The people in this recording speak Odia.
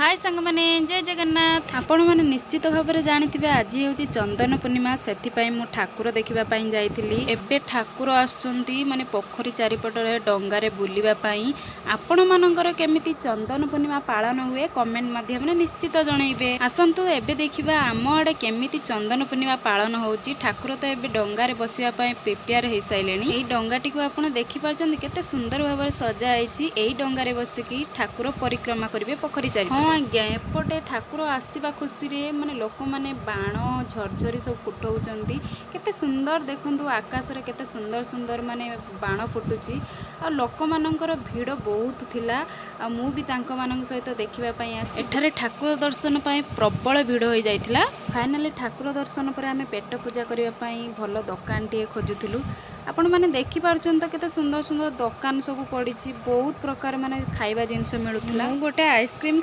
ହାଇ ସାଙ୍ଗମାନେ, ଜୟ ଜଗନ୍ନାଥ। ଆପଣମାନେ ନିଶ୍ଚିତ ଭାବରେ ଜାଣିଥିବେ, ଆଜି ହେଉଛି ଚନ୍ଦନ ପୂର୍ଣ୍ଣିମା। ସେଥିପାଇଁ ମୁଁ ଠାକୁର ଦେଖିବା ପାଇଁ ଯାଇଥିଲି। ଏବେ ଠାକୁର ଆସୁଛନ୍ତି ମାନେ ପୋଖରୀ ଚାରିପଟରେ ଡଙ୍ଗାରେ ବୁଲିବା ପାଇଁ। ଆପଣମାନଙ୍କର କେମିତି ଚନ୍ଦନ ପୂର୍ଣ୍ଣିମା ପାଳନ ହୁଏ, କମେଣ୍ଟ ମାଧ୍ୟମରେ ନିଶ୍ଚିତ ଜଣେଇବେ। ଆସନ୍ତୁ, ଏବେ ଦେଖିବା ଆମ ଆଡ଼େ କେମିତି ଚନ୍ଦନ ପୂର୍ଣ୍ଣିମା ପାଳନ ହେଉଛି। ଠାକୁର ତ ଏବେ ଡଙ୍ଗାରେ ବସିବା ପାଇଁ ପ୍ରିପେୟାର ହେଇସାରିଲେଣି। ଏଇ ଡଙ୍ଗାଟିକୁ ଆପଣ ଦେଖିପାରୁଛନ୍ତି, କେତେ ସୁନ୍ଦର ଭାବରେ ସଜା ହେଇଛି। ଏଇ ଡଙ୍ଗାରେ ବସିକି ଠାକୁର ପରିକ୍ରମା କରିବେ ପୋଖରୀ ଚାରି। ହଁ ଆଜ୍ଞା, ଏପଟେ ଠାକୁର ଆସିବା ଖୁସିରେ ମାନେ ଲୋକମାନେ ବାଣ ଝରଝରି ସବୁ ଫୁଟଉଛନ୍ତି। କେତେ ସୁନ୍ଦର ଦେଖନ୍ତୁ, ଆକାଶରେ କେତେ ସୁନ୍ଦର ସୁନ୍ଦର ମାନେ ବାଣ ଫୁଟୁଛି। ଆଉ ଲୋକମାନଙ୍କର ଭିଡ଼ ବହୁତ ଥିଲା ଆଉ ମୁଁ ବି ତାଙ୍କମାନଙ୍କ ସହିତ ଦେଖିବା ପାଇଁ ଆସି ଏଠାରେ ଠାକୁର ଦର୍ଶନ ପାଇଁ ପ୍ରବଳ ଭିଡ଼ ହୋଇଯାଇଥିଲା। ଫାଇନାଲି ଠାକୁର ଦର୍ଶନ ପରେ ଆମେ ପେଟ ପୂଜା କରିବା ପାଇଁ ଭଲ ଦୋକାନଟିଏ ଖୋଜୁଥିଲୁ। ଆପଣମାନେ ଦେଖିପାରୁଛନ୍ତି ତ, କେତେ ସୁନ୍ଦର ସୁନ୍ଦର ଦୋକାନ ସବୁ ପଡ଼ିଛି। ବହୁତ ପ୍ରକାର ମାନେ ଖାଇବା ଜିନିଷ ମିଳୁଥିଲା। ମୁଁ ଗୋଟେ ଆଇସ୍କ୍ରିମ୍